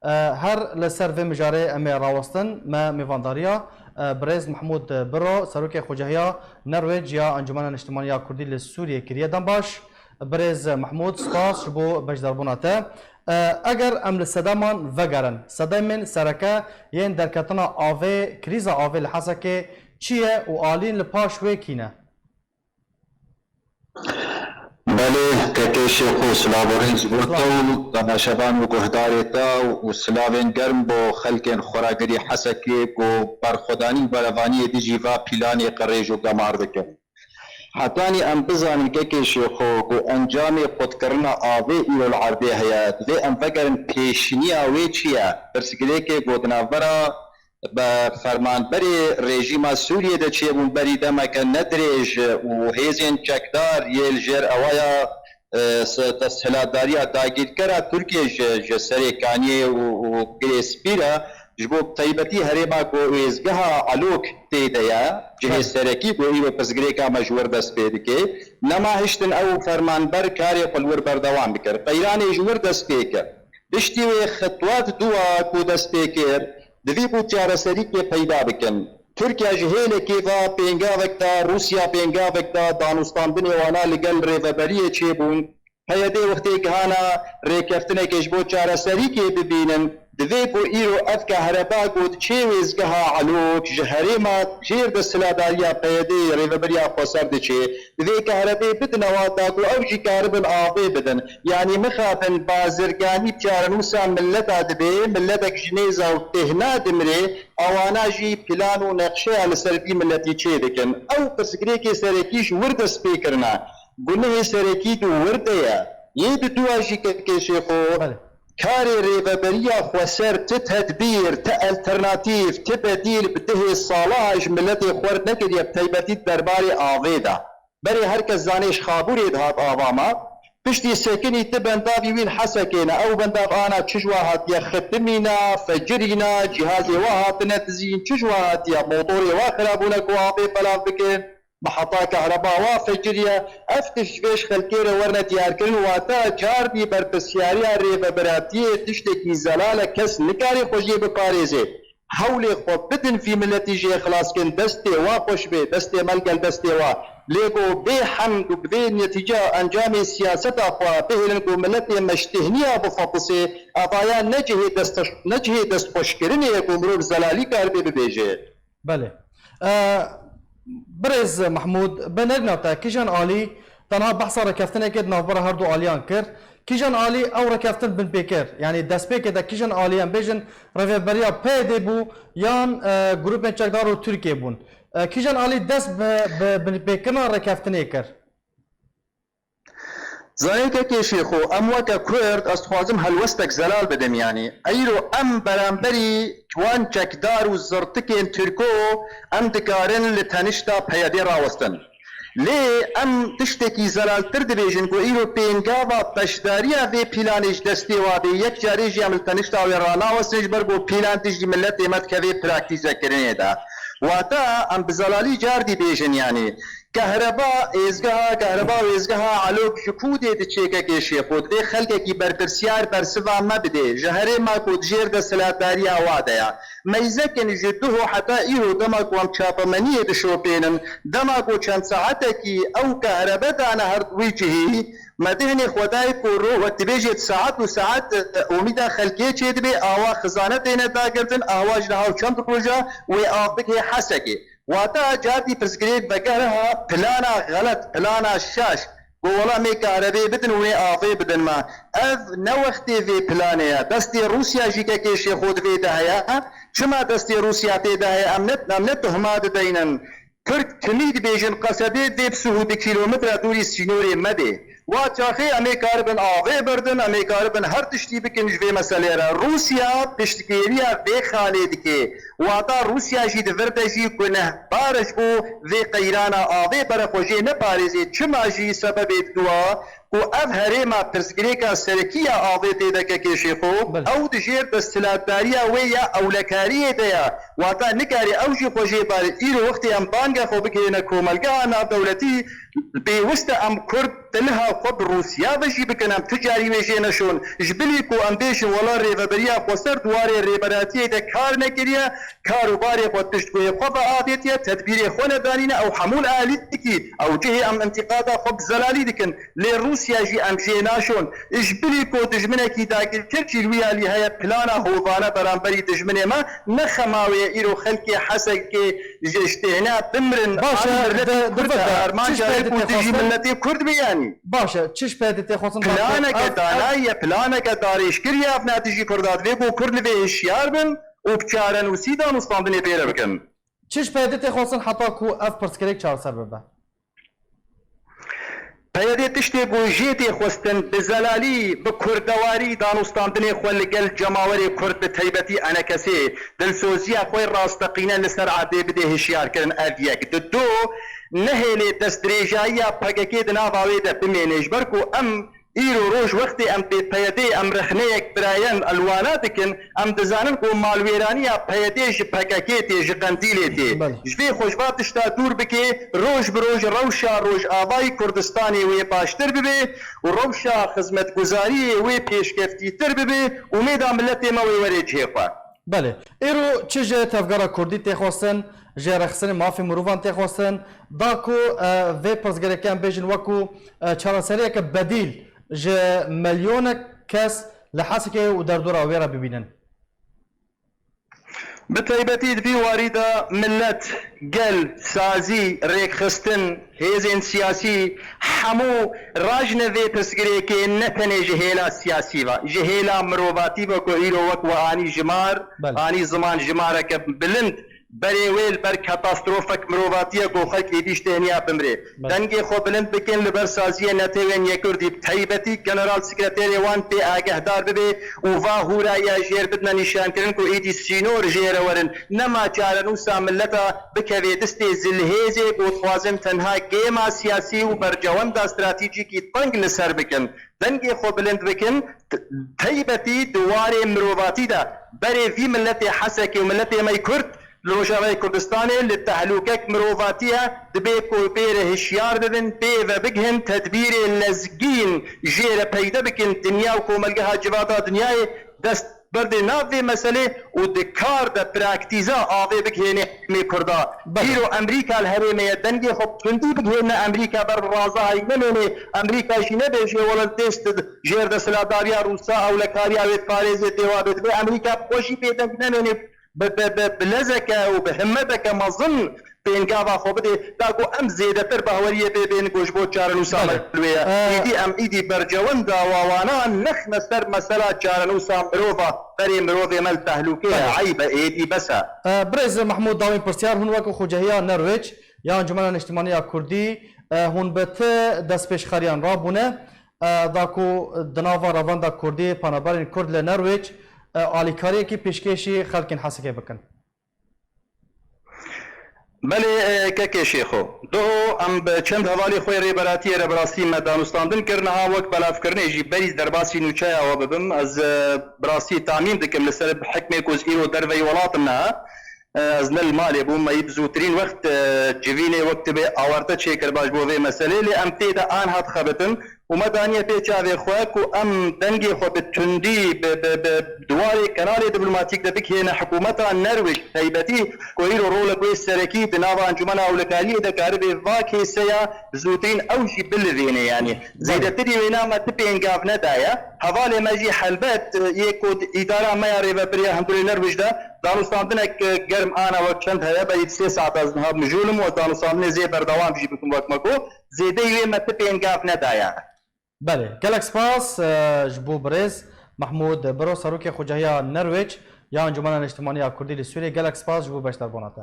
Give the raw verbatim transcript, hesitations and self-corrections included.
E, her li ser vê mijarê em ê rawestin, me mêvandariya, e, birêz Mehmûd Biro, serokê xwecehiya Norwêc ya Encûmena Niştimanî ya Kurdî li Sûriyê kiriye. Dem baş, birêz Mehmûd, spas ji bo beşdarbûna te. E, eger em li sedeman vegerin, sedemên sereke yên derketina avê, krîza avê li Hesekê çi ye û alîn li paş wê kî ne? Belê, kekê Şêxo, silav û rêz ji bo te û temaşevan û guhdarê te û silavên germ bo xelkên xweragirî Hesekê ku berxwedanî û berevaniyê dijî va pîlanê qirêj û gemar dikin. Hetanî em bizanin, kekê Şêxo, ku encamê qutkirina avê îro li erdê heye, divê em vegerin pêşiniya wê çi ye? Pirsgirêkê ku di navbera bi fermanberê rejîma Sûriyê de çêbûn berî demeke nedirêj û hêzên çekdar yê li jêr ewaya, e, se-, desthilatdariya dagîrkera Tirkiyê ji, ji Serêkaniyê û, û Girê Spî re, ji bo taybetî herêma ku êzgeha Elok tê de ye, cihê serekî ku îro pirsgirêka me ji wir dest pê dike, nema hiştin ew û fermanber karê xwe li wir berdewam bikir. Qeyranê ji wir dest pê kir. Piştî wê xetwat dûa ku dest pê kir, divî ku çareserîkê peyda bikin. Tirkiye ji hêlekê ve pêngavek da, Rûsya pêngavek da, danûstandinê wana li gel rêveberiyê çêbûn. P Y D wextê gihana rêkeftinekê ji bo çareserîkê bibînin, divê ku îro ev kehreba ku diçê wêzgeha Elok ji herêma jêr desthilatdariya P Y D rêveberiya xweser diçê, divê kehrebê bidine wata ku ew jî karibin avê bidin. Yanî mixabin bazirganî bi çarenûsa milleta dibe, milletek ji nêza û têhna dimire, ewana jî plan û neqşeya li ser vî milletî çêdikin. Ew pirsgirêkê serekî ji wir dest pê kirine. Gunehê serekî di wir de ye. Yê didua jî kekê Şêxo, Belê. Karê rêveberiya xweser ti tedbîr, ti alternatîf, ti bedîl bi dehê sala ji miletê xwar nekiriye, bi taybetî di derbarê avê de. Berê her kes zanê ji Xabûrê dihat ava me. Piştî sekinî ti bendavî wî li Hesekê ne. Ew bendav ana çi ji wa hatiye xitimîna, fecirîna, cîhazê wa hatine dizîn, çi ji wa hatiye, motorê wa xirabûne ku avê belav bikin, bi heta kehreba wa feciriye. Ev tişt ji vê ji xelkê re werne diyarkirin, wata cardî berpirsyariya rêveberatiyê tiştekî zelal e, kes nikare xwe jê biparêze. Hewlê xwe bidin vî miletî jê xilas kin, destê wa xweş bê, destê me li gel destê wa. Lê ku bê hemd û bi vê netîca encamê siyaseta xwe bihêlin ku miletê me ji têhniya bifetisê, evaya ne cihê dest-, ne cihê destxweşkirinê ye ku mirov zelalî karibe bibêje. Belê. E, birêz Mehmûd, bi nerîna te, kîjan alî tenha behsa rêkeftinekê di navbera her du aliyan kir? Kîjan alî ew rêkeftin binpê kir? Yanî destpêkê de kîjan alî, em bêjin, rêveberiya P Y D bû yan, e, grûpên çekdar û Tirkiyê bûn? E, kîjan alî dest bi, bi binpêkirina rêkeftinê kir? Zanî kekê Şêxo, em weke Kurd, ez dixwazim helwestek zelal bidim, yanî. Eyro em beramberî wan çekdar û zirtikên Tirko em dikarin li tenişta P Y D rawestin. Lê em tiştekî zelaltir dibêjin ku îro pêngava beşdariya vê pîlanê ji destê wa bê, yek carê jî em li tenişta wê ranawestin, ji ber ku pîlan tijî miletê me dikeve praktîzekirinê de. Wata em bi zelalî cardî bêjin, yanî. Kehreba êzgeha, kehreba û êzgeha Elok ji ku dê diçe kekê Şêxo? Divê xelkekî berpirsiyar bersiva me bidê. Ji herêma ku di jêr desthilatdariya wa de ya. Meyzekin ji duho heta îro dema ku em çapemeniyê dişopênin, dema ku çend saetekî ew kehrebe dane her wî cihî, me dihinê xwedayê ku ro-, wek dibêjê saet û saet, e, umîda xelkê çêdibe, awa xizane têne dagirtin, awa ji niha û çend roja wê av bigihê Hesekê. Wata cardî pirsgirêk vegere ha, plana xelet, plana şaş, ku wela mê karebê bidin û wê avê bidin me. Ev ne wextê vê planê ye. Destê Rûsya jî kekê Şêxo di vê de heye. Çima destê Rûsya tê de heye? Em ne, em ne tuhma dideynin. Tirk timî dibêjin qesedê dê bi sih û du kîlometre dûrî sînorê me bê. Wa çaxê em ê karibin avê birdin, em ê karibin her tiştî bikin ji vê meselê re. Rûsya piştgiriya vê xalê dike. Wata Rûsya jî di vir de jî gunehbar e ji bo vê qeyrana avê bere xwe jê neparêzê. Çima jî sebebê dua ku ev herêma pirsgirêka serekî ya avê tê de kekê Şêxo, Belê. Ew di jêr desthilatdariya wê ya ewlekariyê de ye. Wata nikarê ew jî xwe jê bare. Îro wextê em banga xwe bigihêne komelgeha navdewletî, pêwist e em Kurd Iliha xwe bi Rûsya ve jî bikin, em tu carî wê jê neşon. Ji bilî ku em bêjin wela rêveberiya xweser di warê rêberatiyê de kar nekiriye, kar û barê xwe tişt guhê xwe veavêtiye, tedbîrê xwe nedanîne, ew hemû li alîkî, ew cihê em întîqada xwe bi zelalî dikin. Lê Rûsya jî em jê naşon. Ji bilî ku dijminekî dagirker jî li wî alî heye, plana hovane beramberî dijminê me ne xema wê ye. Îro xelkê Hesekê ji, ji têhna bimrin. Baş e, anî milletê di, di Kurd vir e, de armanca çi wê ku dijî têxwastin? Milletê Kurd be yanî. Baş e, çi ji peyê têxwastin? Planeke ev, ev danayî ye, planeke darêjkirî ye ev ne dijî Kurda. Divê ku Kurd li vê hişyar bin û bi çarenûsî danûstandinê pê re bikin. Çi ji peyê têxwastin heta ku ev pirsgirêk çareser bibe? P Y D tiştê ku jê tê xwestin, bi zelalî, bi kurdewarî danûstandinê xwe li gel cemawerê Kurd, bi taybetî ENKSê, dilsoziya xwe rasteqîne li ser erdê bidê hişyarkirin. Ev yek. Di du, nehêlê destdirêjayiya P K K di nava wê de bimêne, ji ber ku em îro roj wextê em pê P Y D, em rexneyek birayen elwana dikin, em dizanin ku malwêraniya P Y D ji P K K tê, ji Qendîlê tê. Belê. Ji vê xwe ji va tişta dûr bike, roj bi roj rewşa Rojavayî Kurdistanê wê baştir bibe û rewşa xizmetguzariyê wê pêşkeftîtir bibe û mêda miletê me wê were cihê xwe. Belê. Îro çi ji Tevgera Kurdî tê xwestin, ji rêxistinê mafê mirovan tê xwestin, da ku, e, vê pirsgirêkê em bêjin wekû, e, çareseriyeke bedîl ji milyonek kes li Hesekê û derdora wê re bibînin? Bi taybetî di vî warî de milet, gel, sazî, rêkxistin, hêzên siyasî, hemû rajine vê pirsgirêkê ne tenê ji hêla siyasî ve, ji hêla mirovatî ve ku îro wek we anî jimar, Belê. Anî ziman jimareke bilind, berê wê li ber katastrofek mirovatî ye ku xelk êdî ji têhniya bimrê. Belê. Dengê xwe bilind bikin li ber saziyê netewên yekurdî, bi taybetî General Sekreterê wan pê agehdar bibe û va hûrayiya jêr bidine nîşankirin ku êdî sînor jê re werin. Nema çarenûsa mileta bikeve distê zilhêzê ku dixwazin tenha gêma siyasî û bercewenda stratejîkî teng li ser bikin. Dengê xwe bilind bikin, t-, taybetî di warê mirovatî de berê vî miletê Hesekê û miletê me yê Kurd li Rojavayê Kurdistanê li tehlûkek mirovatî ye, dibê ku pê re hişyar bibin, pê ve bigihin, tedbîrê lezgîn jê re peyde bikin, dinya û komelgeha civata dinyayê dest berdê nav vê meselê û di kar de praktîza avê bigihêne hemê Kurda. Belê. Îro Amerîka li herêmê ye, dengê xwe bi tundî bigihêne Amerîka ber bi razahayî nemêne, Amerîka jî nebêje wele dest jêr desthilatdariya Rûsa ewlekariya wê diparêze dêwa bê. Divê Amerîka bi xwe jî bêdeng nemêne, bi, bi, bi, bi lezeke û bi himmeteke mezin pêngava xwe bidê, da ku em zêdetir bahweriyê pê bên ku ji bo çarenûsa me Belê. Li wê ye. Ee, Êdî em êdî bercewenda wawana nexne ser mesela çarenûsa mirova, berê mirovê me li tehlûkê ye, Belê. Eyb e, êdî bes e. Ee, birêz Mehmûd, dawîn pirsyar, hûn wek xwecehiya Nerwêc ya Encûmena Niştimanî ya Kurdî, ee, hûn bi ti destpêşxeriyan rabûne, ee, da ku di nava revenda Kurdî, penaberên Kurd li Nerwêc, ee, alîkariyekî pêşkêşî xelkên Hesekê bikin. Belê, e, kekê Şêxo. Doho em bi çend hevalê xwe yê Rêberatiyê re bi rastî me danûstandin kir. Niha wek belavkirinê jî berî derbasî nûçeya we bibim. Ez, e, bi rastî tamîn dikim li ser hikmê ku ez îro derveyî welat im niha. E, ez ne li malê bûm, me yî bi zûtirîn wext, e, civînê wek tu bê awarte çêkir baş bo vê meselê. Lê em tê de anha dixebitin. Û me daniye pê çavê xwe ku em dengê xwe bi tundî, bi, bi, bi di warê kanalê diplomatîk de bigihêne hikûmeta Nerwêc, taybetî ku îro rolek wê serekî di nava Encûmena Ewlekariyê de karibe va kêseya zûtirîn ew jî bilivêne yanî. Belê. Zêdetirî wêna me ti pêngav nedaye. Hevalê me jî helbet, e, yê ku di îdara me ya rêveberiya hundirê Nerwêc de danûstandinek, e, germ ana wek çend heye, berî sê saet ez niha mijûl im û ez danûstandinê zê berdewam jî bikim wek me got. Zêdeyî wê me ti pêngav nedaye. Belê, gelek spas, e, ji bo birêz Mehmûd Biro, Serokê Xwecehiya Nerwêc ya Encûmena Niştimanî ya Kurdî li Sûriyê. Gelek spas ji bo beşdarbûna te.